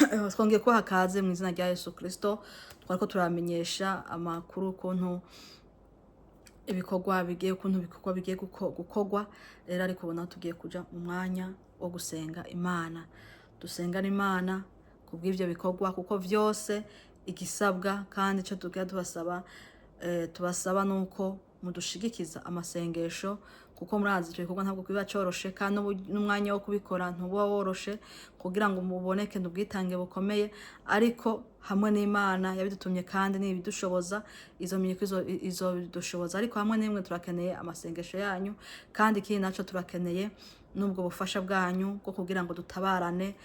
Twongeye kubaha kaze mu izina rya Yesu Kristo. Twariko turamenyesha amakuru ukuntu ibikorwa bigiye, ukuntu ibikorwa bigiye gukorwa. Rero ariko ubona tugiye kuja mu mwanya wo gusenga Imana. Dusengana Imana kubw'ivyo bikorwa, kuko vyose igisabwa kandi ico tugira tubasaba, tubasaba nuko mudushigikiza amasengesho, kuko murazi icyo gikorwa ntabwo kiba coroshe, kandi n'umwanya wo kubikora ntuba woroshe kugira ngo muboneke n'ubwitange bukomeye. Ariko hamwe n'Imana yabidutumye kandi n'ibidushoboza, izo minyiko izobidushoboza. Ariko hamwe n'imwe turakeneye amasengesho yanyu, kandi ikindi naco turakeneye n'ubwo bufasha bwanyu bwo kugira ngo dutabarane,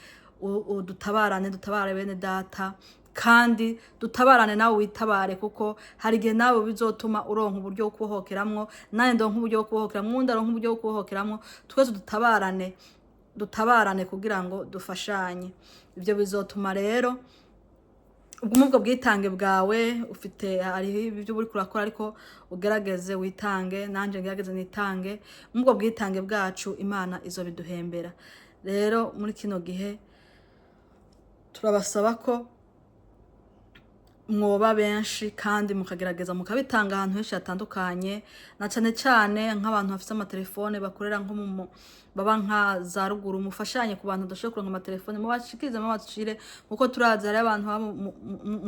dutabarane, dutabare bene data, kandi dutabarane nawe witabare, kuko hari igihe nawe bizotuma uronka uburyo bwo kubohokeramwo, nanjye ndonka uburyo bwo kubohokeramwo, uwundi aronka uburyo bwo kubohokeramwo. Twese dutabarane, dutabarane kugira ngo dufashanye. Ibyo bizotuma rero ubwo bwitange bwawe ufite, hariho ibyo uri kurakora, ariko ugerageze witange, nanje ngerageze nitange. Mubwo bwitange bwacu Imana izobiduhembera. Rero muri kino gihe turabasaba ko mwoba benshi kandi mukagerageza mukabitanga ahantu henshi hatandukanye, na cane cane nk'abantu bafise amatelefone bakorera nko mu baba nka za ruguru. Mufashanye ku bantu badashobora kuronka amatelefone, mubashikirize, mubashire, kuko turazi hariho abantu baba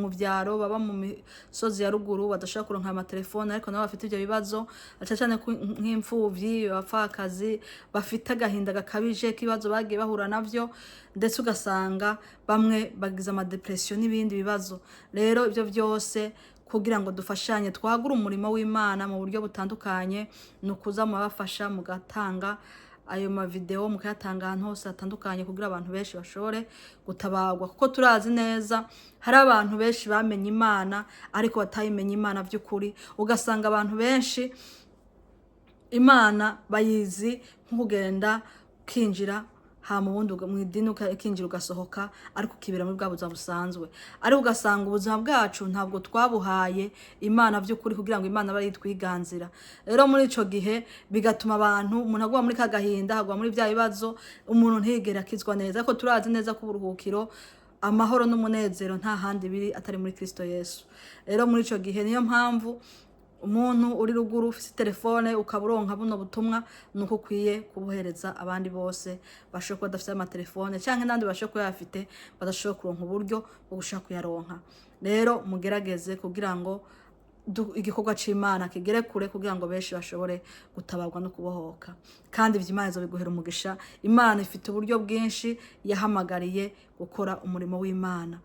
mu vyaro, baba mu misozi ya ruguru, badashobora kuronka amatelefone, ariko nabo bafite ivyo bibazo, na cane cane nk'imfuvyi, abapfakazi bafite agahinda gakabije k'ibibazo bagiye bahura navyo, ndetse ugasanga bamwe bagize amadepression n'ibindi bibazo. Rero ivyo vyose kugira ngo dufashanye twagure umurimo w'Imana mu buryo butandukanye, ni ukuza mubafasha mugatanga ayo mavideo, mukayatanga ahantu hose hatandukanye kugira abantu benshi bashobore gutabagwa, kuko turazi neza hari abantu benshi bamenye Imana ariko batayimenye Imana by'ukuri. Ugasanga abantu benshi Imana bayizi nko kugenda ukinjira hama ubundi mu idini ukinjira ugasohoka, ariko ukibera muri bwa buzima busanzwe. Ariko ugasanga ubuzima bwacu ntabwo twabuhaye Imana by'ukuri kugira ngo Imana abe twiganzira. Rero muri ico gihe bigatuma abantu, umuntu agwa muri ka gahinda, agwa muri bya bibazo, umuntu ntiyigere akizwa neza. Ariko turazi neza ko uburuhukiro, amahoro n'umunezero nta handi biri atari muri Kristo Yesu. Rero muri ico gihe niyo mpamvu umuntu uri ruguru ufite telefone ukaba uronka buno butumwa, nuko ukwiye kubuhereza abandi bose bashobora kuba badafite amatelefone, canke n'abandi bashobora kuba bayafite badashobora kuronka uburyo bwo gushaka kuyaronka. Rero mugerageze kugira ngo igikorwa c'Imana kigere kure, kugira ngo benshi bashobore gutabarwa no kubohoka. Kandi ivyo Imana izobiguhera umugisha. Imana ifite uburyo bwinshi yahamagariye gukora umurimo w'Imana.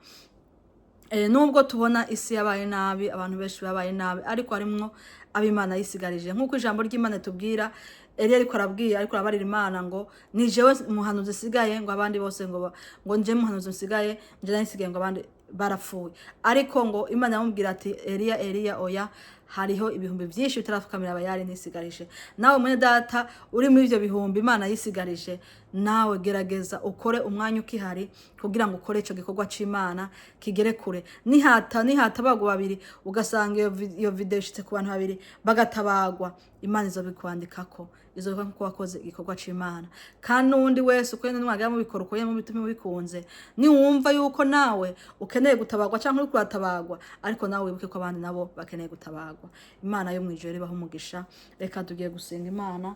Nubwo tubona isi yabaye nabi, abantu benshi babaye nabi, ariko harimwo ab'Imana yisigarije, nk'uko ijambo ry'Imana tubwira. Eliya ariko arabwira, ariko arabarira Imana ngo ni jewe muhanuzi nsigaye, ngo abandi bose ngo nje muhanuzi nsigaye, nje nasigaye, ngo abandi barapfuye. Ariko ngo Imana yamubwira ati: "Eliya, Eliya, oya, hariho ibihumbi byinshi bitarapfukamira Abayali ntisigarije." Nawe mwene data uri muri ivyo bihumbi Imana yisigarije, nawe gerageza ukore umwanya ukihari kugira ngo ukore ico gikorwa c'Imana kigere kure. Nihatabagwa babiri, ugasanga iyo video ishitse ku bantu babiri bagatabagwa, Imana izobikwandikako, izobikora nkuko wakoze igikorwa c'Imana. Kandi n'uwundi wese uko nyene mwagira mubikora, uko nyene mubitume mubikunze, niwumva yuko nawe ukeneye gutabagwa canke uriko uratabagwa, ariko nawe wibuke ko abandi nabo bakeneye gutabagwa. Imana yo mw'ijuru ibahe umugisha. Reka tugiye gusenga Imana.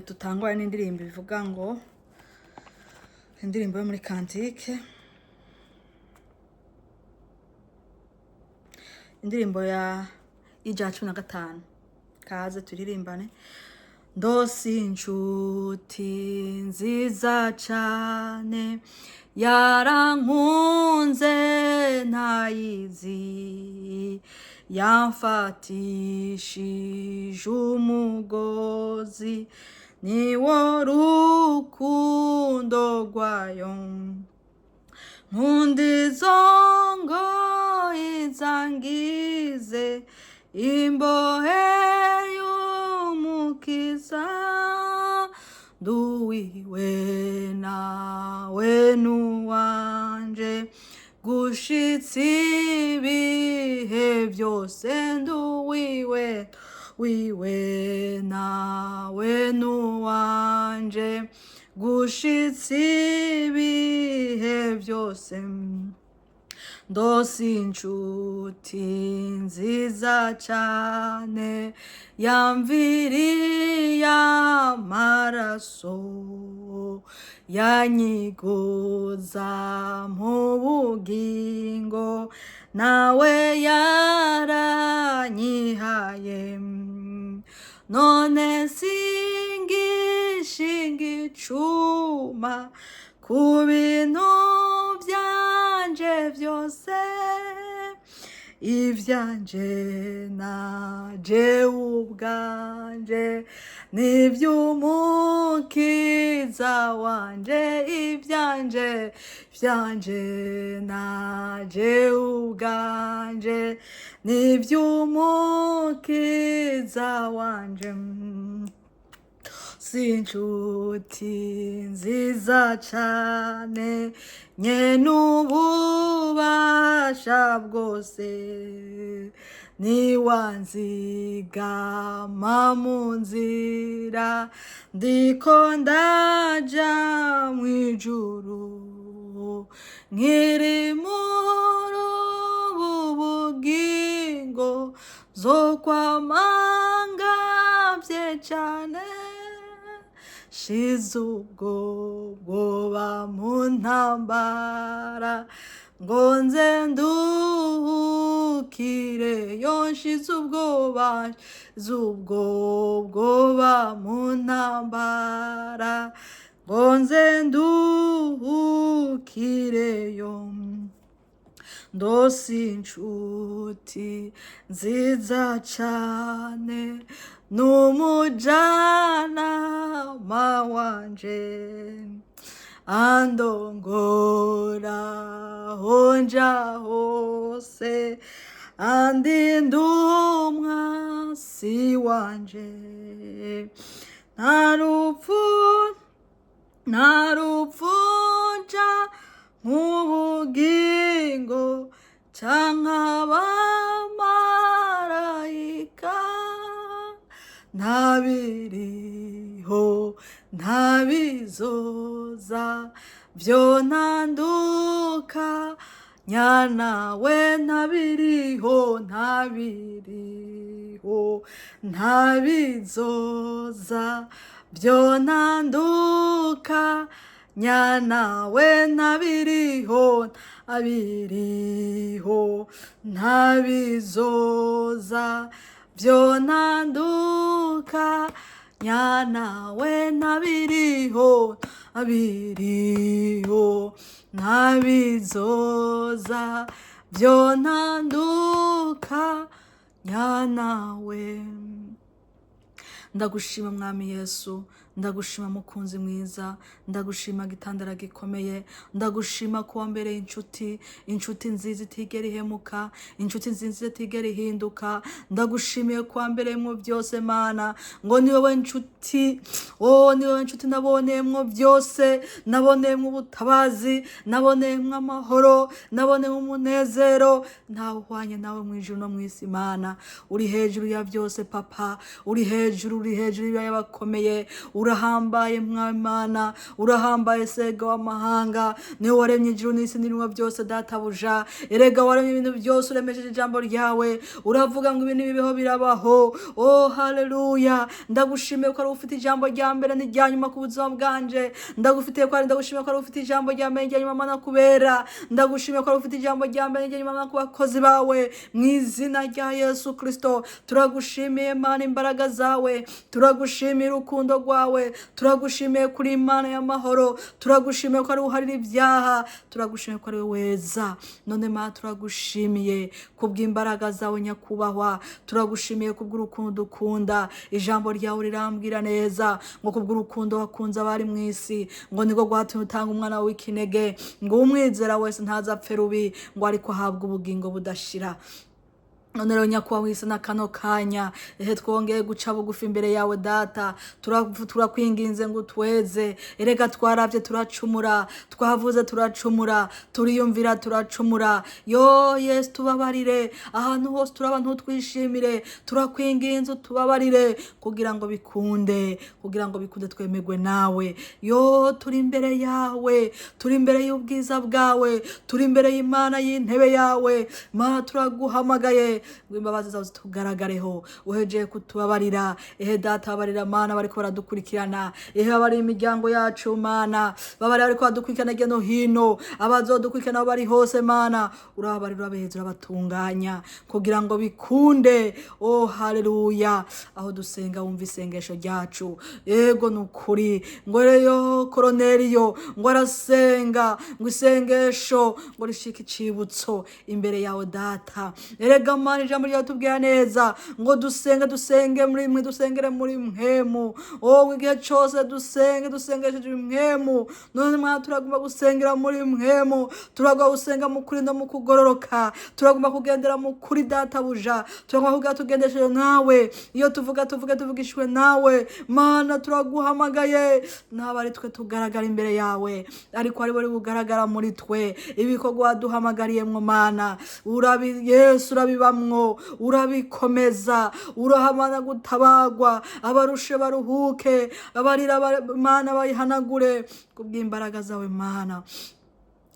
Tutangwa n'indirimbo ivuga ngo indirimbo yo muri kantike, indirimbo ya 115. Kaze turirimbane. Ndose inshuti nziza cane, yarankunze ntayizi, yamfatishije umugozi, niwo rukundo rwayo. Nkunda izo ngoyi zangize imbohe y'Umukiza, nduwiwe nawe n'uwanje gushitsa ibihe byose, nduwiwe wiwe nawe n'uwanje. Gushitsa ibihe byose. Ndose inshuti nziza cane, yamviriye amaraso, yanyiguza mu bugingo, nawe yaranyihaye. None singishinga icuma ku bintu byanje byose. Ivyanje naje ubwanje nivy'Umukiza wanje. Ivyanje, vyanje naje ubwanje nivy'Umukiza wanje. Si inshuti nziza cane, nyene ububasha bwose, niwanzigama mu nzira ndiko ndaja mw'ijuru. Nkiri muri ubu bugingo nzokwama ngavye cane, shize ubwo bwoba mu ntambara, ngo nze nduhukireyo. Nshize ubwoba, shize ubwo bwoba mu ntambara, ngo nze nduhukireyo. Ndose inshuti nziza cane, n'umujanama wanje, andongora honja hose, andinda umwasi wanje. Nta rupfu, nta rupfu nk'ubugingo, canke abamarayika, ntabiriho, ntabizoza, vyontanduka nyanawe. Ntabiriho, ntabiriho, ntabizoza, vyontanduka nyanawe. Ntabiriho, ntabiriho, ntabizoza, vyontanduka nyanawe. Ntabiriho, ntabiriho, ntabizoza, vyontanduka nyanawe. Ndagushima Mwami Yesu, ndagushima Mukunzi mwiza, ndagushima gitandara gikomeye, ndagushima kuwa mbere inshuti, inshuti nziza itigera ihemuka, inshuti nziza itigera ihinduka. Ndagushimiye kuwa mbere mu byose, Mana, ngo ni wowe nshuti, oh, ni wowe nshuti naboneyemwo byose, naboneyemwo ubutabazi, naboneyemwo amahoro, naboneyemwo umunezero. Ntawe uhwanye nawe mu ijuru no mu isi. Mana, uri hejuru ya byose. Papa, uri hejuru, uri hejuru y'abakomeye, urahambaye. Mwami Mana, urahambaye. Sega w'amahanga, niwe waremye ijuru n'isi n'ibiremwa byose. Databuja, erega waremye ibintu byose uremesheje ijambo ryawe, uravuga ngo ibintu bibeho birabaho. Oh, haleluya! Ndagushimiye ko ari ufite ijambo rya mbere n'irya nyuma ku buzima bwanje. Ndagufitiye ko ari, ndagushimiye ko ari ufite ijambo rya mbere n'irya nyuma, Mana, kubera. Ndagushimiye ko ari ufite ijambo rya mbere n'irya nyuma, Mana, ku bakozi bawe, mu izina rya Yesu Kristo. Turagushimiye Mana imbaraga zawe, turagushimiye urukundo rwawe, turagushimiye kuri Imana y'amahoro, turagushimiye ko ari uharira ibyaha, turagushimiye ko ari we weza. None Mana, turagushimiye kubw'imbaraga zawe. Nyakubahwa, turagushimiye kubw'urukundo ukunda. Ijambo ryawe rirambwira neza ngo kubw'urukundo wakunze abari mu isi, ngo niko rwatumye utanga umwana w'ikinege, ngo umwizera wese ntazapfe rubi, ngo ariko ahabwe ubugingo budashira. None rero nyakubahwa w'isi na kano kanya, ehe, twongeye guca bugufi imbere yawe Data. Turakwinginze ngo utweze. Erega twaravye turacumura, twavuze turacumura, turiyumvira turacumura. Yo Yesu, tubabarire. Ahantu hose turaba ntutwishimire. Turakwinginze utubabarire kugira ngo bikunde twemerwe nawe. Yo, turi imbere yawe, turi imbere y'ubwiza bwawe, turi imbere y'Imana y'intebe yawe. Mana, turaguhamagaye ngo imbabazi zawe zitugaragareho. Uhejeye kutubabarira, ehe Data, babarira Mana bariko baradukurikirana, ehe babarira imiryango yacu Mana, babarira bariko baradukurikirana hirya no hino, abazodukurikirana aho bari hose. Mana, urababarira, urabeheza, urabatunganya kugira ngo bikunde. Oh haleluya! Aho dusenga wumva isengesho ryacu. Yego, ni ukuri ngo rero Koroneliyo ngo arasenga, ngo isengesho ngo rishike icibutso imbere yawe Data. Erega Mana, ijambo ryawe tubwira neza ngo dusenge, dusenge muri mwe, dusengere muri mpwemu. Oh, igihe cyose dusenge, dusengesheje impwemu. None mwana, turagomba gusengera muri mpwemu, turagomba gusenga mu kuri no mu kugororoka, turagomba kugendera mu kuri Databuja, turagomba kugira tugendesheje nawe. Iyo tuvuga, tuvuge tuvugishwe nawe. Mana, turaguhamagaye. Ntabwo ari twe tugaragara imbere yawe, ariko ari bari bugaragara muri twe. Ibikorwa waduhamagariyemwo Mana, urabi Yesu, urabibamwo, urabikomeza, urahamana gutabagwa, abarushe baruhuke, abarira Mana bayihanagure kubw'imbaraga zawe Mana.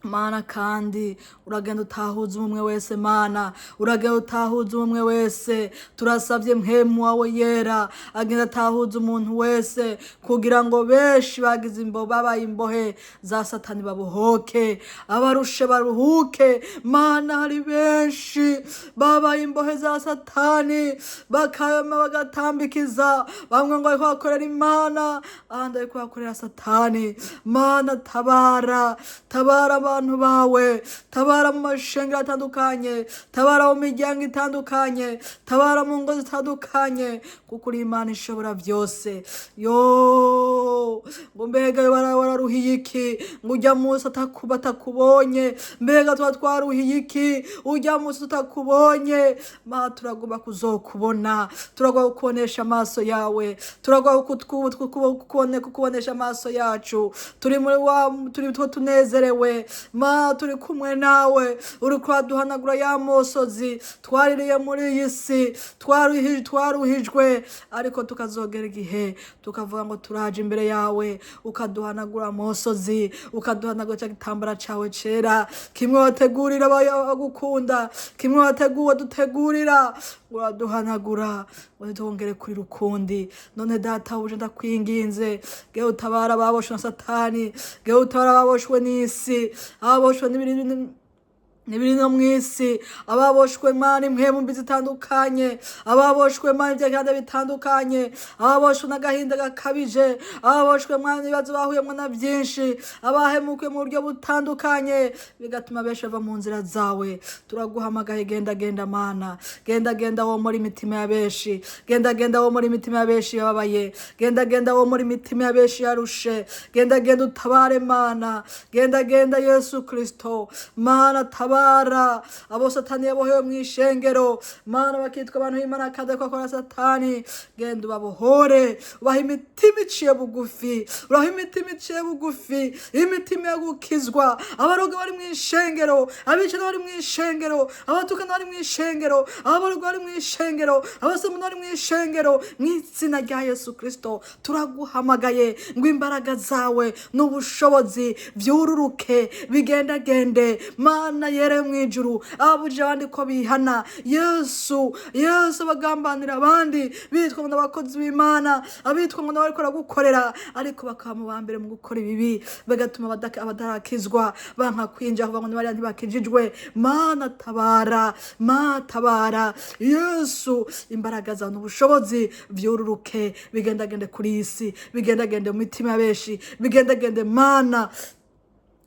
Mana, kandi uragenda utahuza umwe wese. Mana, uragenda utahuza umwe wese. Turasabye mpwemu wawe yera agenda atahuza umuntu wese kugira ngo benshi bagize imbo babaye imbohe za Satani babohoke, abarushe baruhuke. Mana, hari benshi babaye imbohe za Satani, bakama bagatambikiza, bamwe ngo bariko bakorera Imana, abandi bariko bakorera Satani. Mana, tabara, tabara abantu bawe, tabara mu mashengero atandukanye, tabara mu miryango itandukanye, tabara mu ngo zitandukanye, kuko uri Imana ishobora byose. Yo, ngo mbega wararuhiye iki ngo ujya munsi atakubonye? Mbega tuba twaruhiye iki ujya munsi tutakubonye? Ma, turagomba kuzokubona, turagomba kukubonesha amaso yawe, turagomba kukubonesha amaso yacu. Turi muri wa turi two tunezerewe. Ma, turi kumwe nawe, uri kuduhanagura ya mosozi twaririye muri iyi si, twaruhijwe, ariko tukazogera igihe tukavuga ngo turaje imbere yawe, ukaduhanagura amosozi, ukaduhanagura cya gitambara cawe cera, kimwe wategurira abagukunda, kimwe wateguwe dutegurira, uraduhanagura ngo ntitwongere kuri rukundi. None Data uje, ndakwinginze, gewe utabara ababoshwe na Satani, gewe utabara ababoshwe n'isi, ababoshwe n'ibiri n'ibiri no mw'isi, ababoshwe Mana impwemu mbi zitandukanye, ababoshwe Mana ibyagenda bitandukanye, ababoshwe n'agahinda gakabije, ababoshwe Mana ibibazo bahuyemo na byinshi, abahemukiwe mu buryo butandukanye bigatuma benshi bava mu nzira zawe. Turaguhamagaye, genda, genda Mana, genda, genda wo muri imitima ya benshi, genda, genda wo muri imitima ya benshi yababaye, genda, genda wo muri imitima ya benshi yarushe, genda, genda utabare Mana, genda, genda Yesu Kristo. Mana, tabara abo Satani yabohewe mu ishengero, Mana, bakitwa abantu b'Imana kandi ko akora Satani. Genda ubabohore, ubaha imitima iciye bugufi, uraha imitima iciye bugufi, imitima yo gukizwa. Abaroga bari mu ishengero, abicara bari mu ishengero, abatukana bari mu ishengero, abaroga bari mu ishengero, abasamuna bari mu ishengero, mu izina rya Yesu Kristo turaguhamagaye ngo imbaraga zawe n'ubushobozi byururuke, bigendagende. Mana yere mu ijuru, ababujije abandi ko bihana, Yesu, Yesu, bagambanira abandi bitwa ngo n'abakozi b'Imana, abitwa ngo n'abariko baragukorera, ariko bakaba mu ba mbere mu gukora ibibi, bigatuma abadarakizwa banka kwinjira, kuvuga ngo ni bariya ntibakijijwe. Mana tabara, Mana tabara. Yesu, imbaraga zawe n'ubushobozi byururuke, bigendagende kuri iyi si, bigendagende mu mitima ya benshi, bigendagende Mana.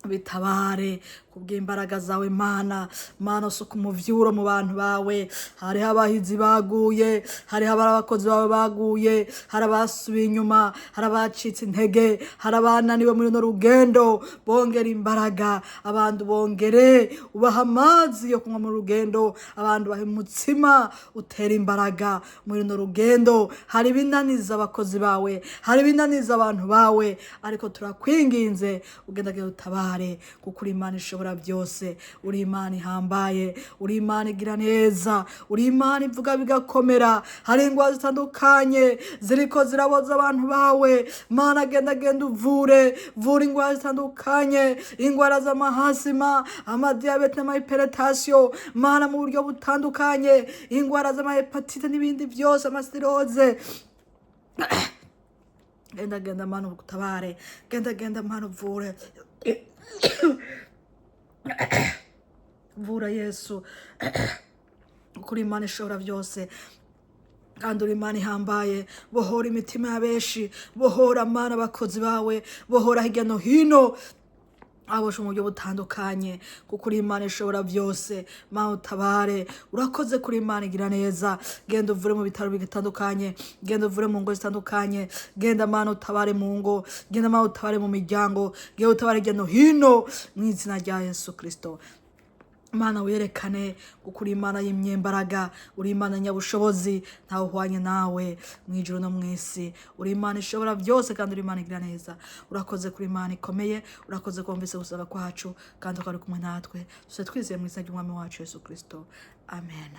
Bitabare kubw'imbaraga zawe, Mana. Mana, usuka umuvyuro mu bantu bawe. Hariho abahizi baguye, hariho abakozi bawe baguye, hari abasubiye inyuma, hari abacitse intege, hari abananiwe muri runo rugendo. Bongera imbaraga abantu, bongere ubaha amazi yo kunywa mu rugendo, abantu baha umutsima utera imbaraga muri runo rugendo. Hari ibinaniza abakozi bawe, hari ibinaniza abantu bawe, ariko turakwinginze ugendagenda utabare, kuko uri Imana ishobora byose, uri Imana ihambaye, uri Imana igira neza, uri Imana ivuga bigakomera. Hari ingwara zitandukanye ziriko ziraboza abantu bawe. Mana, genda genda uvure, vura ingwara zitandukanye, ingwara z'amahasima, amadiyabete n'amahypertension, Mana, mu buryo butandukanye, ingwara z'amahepatite n'ibindi byose, amasiroze. Genda genda, Mana, utabare. Genda genda, Mana, uvure. Vura, Yesu, kuri Imana ishobora byose kandi uri Imana ihambaye. Bohora imitima ya benshi, bohora, Mana, abakozi bawe, bohora hirya no hino aboshe mu buryo butandukanye, kuko uri Imana ishobora byose. Mana, utabare. Urakoze kuri Imana igira neza. Genda uvure mu bitaro bitandukanye, genda uvure mu ngo zitandukanye, genda, Mana, utabare mu ngo, genda, Mana, utabare mu miryango, genda utabare hirya no hino mu izina rya Yesu Kristo. Mana, werekane kuko uri Imana y'imyembaraga, uri Imana nyabushobozi, ntawe uhwanye nawe mu ijuru no mu isi. Uri Imana ishobora byose kandi uri Imana igira neza. Urakoze kuri Imana ikomeye, urakoze kumvise gusaba kwacu kandi ukaba uri kumwe natwe. Tuse twizeye mu izina ry'Umwami wacu Yesu Kristo, amen.